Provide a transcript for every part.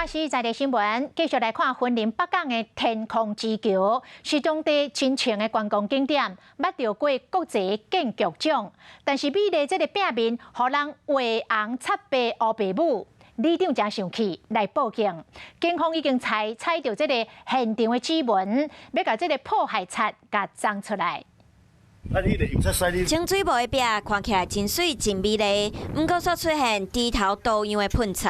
我是在地新聞，繼續來看雲林北港的天空之橋，是當地真穿的觀光景點，捌著過國際建築獎。但是美麗這个餅面，予人畫紅插白烏白舞，里長誠生氣來報警，警方已經採著這个現場的指紋，欲共這个破壞賊共摠出來。清水模的壁看起來真媠真美麗，毋過煞出現豬頭圖樣的噴漆。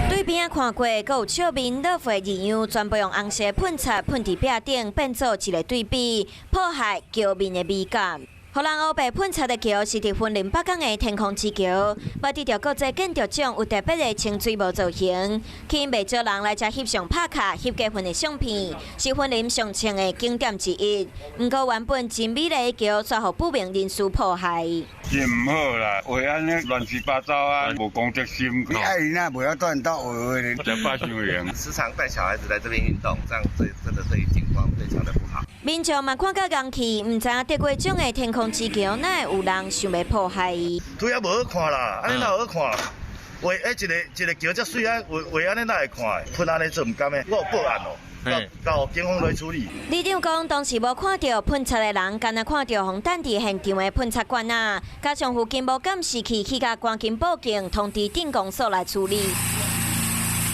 對邊仔看過，閣有笑面樂會字樣，全部用紅色噴漆噴佇壁頂，變做一个對比，破壞橋面的美感。予人烏白噴漆的橋是佇雲林北港的天空之橋，捌得著國際建築獎有特別的清水模造型，吸引袂少人來遮翕相拍卡、翕結婚的相片，是雲林上穿的景點之一。毋過原本真美麗的橋，煞予不明人士破壞。真毋好啦，畫按呢亂七八糟啊，無公德心。你愛人啊，袂曉斷到畫畫咧。食飽傷閒。時常帶小孩子來這邊運動，這樣對真的對景觀非常的不好。民眾嘛看甲戇去，毋知影得過獎的天空之橋，哪會有人想欲破壞？圖也無好看啦，按呢哪有好看？畫欸一个一个橋遮媠啊，畫畫按呢哪會看？噴按呢做毋甘的，我有報案哦，交警方來處理。里長講，當時無看著噴漆的人，干焦看著予等佇現場的噴漆罐仔，加上附近無監視器，去共趕緊報警，通知鎮公所來處理。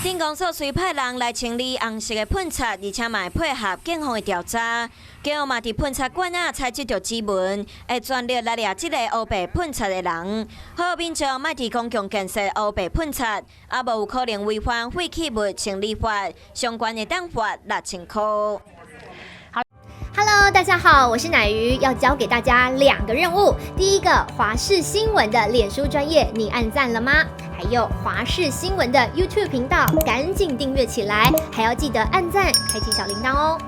鎮公所隨派人來清理紅色的噴漆，而且嘛會配合警方的調查。警方嘛佇噴漆罐仔採集著指紋，會全力來掠這个烏白噴漆的人。呼籲民眾莫佇公共建設烏白噴漆，啊無有可能違反廢棄物清理法，相關會當罰6000箍。 Hello，大家好，我是乃瑜，要教給大家兩個任務。第一個，華視新聞的臉書專頁，你按讚了嗎？還有華視新聞的 YouTube 頻道，趕緊訂閱起來，還要記得按讚，開啟小鈴鐺哦。